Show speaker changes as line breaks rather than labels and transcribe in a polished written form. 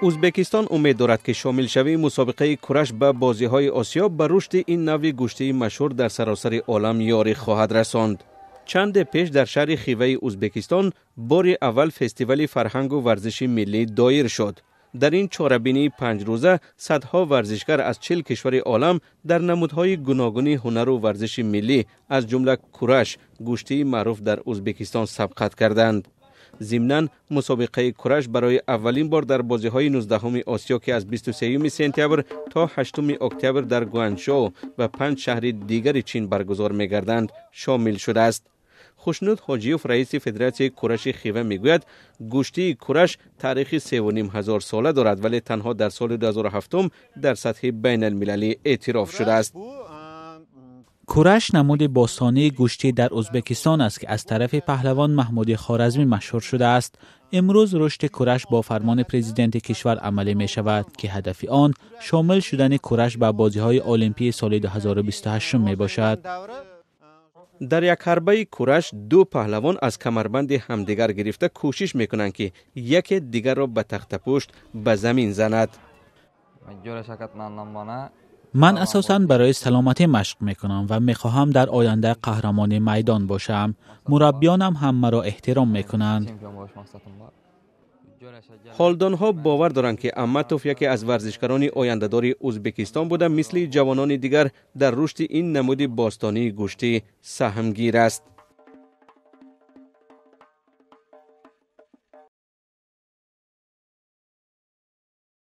Ӯзбекистон умед дорад, ки шомилшавии мусобиқаи кураш ба бозиҳои Осиё ба рушди ин навъи гӯштии машҳур дар саросари олам ёрӣ хоҳад расонд. Чанде пеш дар шаҳри Хиваи Ӯзбекистон бори аввал фестивали фарҳангу варзиши миллӣ доир шуд. Дар ин чорабинии панҷрӯза садҳо варзишгар аз 40 кишвари олам дар намудҳои гуногуни ҳунару варзиши миллӣ, аз ҷумла кураш, гӯштии маъруф дар Ӯзбекистон, сабқат карданд. Зимнан мусобиқаи кураш барои аввалин бор дар бозиҳои 19-уми Осиё, ки аз 23 сентябр то 8 октябр дар Гуанчжоу ва панҷ шаҳри дигари Чин баргузор мегарданд, шомил шудааст. Хушнуд Ҳоҷиёв, раиси Федератсияи кураши Хива, мегӯяд, гӯштии кураш таърихи 3,5 ҳазор сола дорад, вале танҳо дар соли 2007 дар сатҳи байналмилалӣ эътироф шудааст.
Кураш намуди бостонии гӯштӣ дар Ӯзбекистон аст, ки аз тарафи паҳлавон Маҳмуди Хоразмӣ машҳур шудааст. Имрӯз рушди кураш бо фармони президенти кишвар амалӣ мешавад, ки ҳадафи он шомил шудани кураш ба бозиҳои олимпии соли 2028 мебошад.
Дар як ҳарбаи кураш ду паҳлавон аз камарбанди ҳамдигар гирифта кӯшиш мекунанд, ки яке дигарро ба тахтапушт ба замин занад.
Ман асосан барои саломатӣ машқ мекунам ва мехоҳам дар оянда қаҳрамони майдон бошам. Мураббиёнам ҳам маро эҳтиром мекунанд.
Ҳолдонҳо бовар доранд, ки Аматов яке аз варзишгарони ояндадори Ӯзбекистон буда, мисли ҷавонони дигар дар рушди ин намуди бостонии гӯштӣ саҳмгир аст.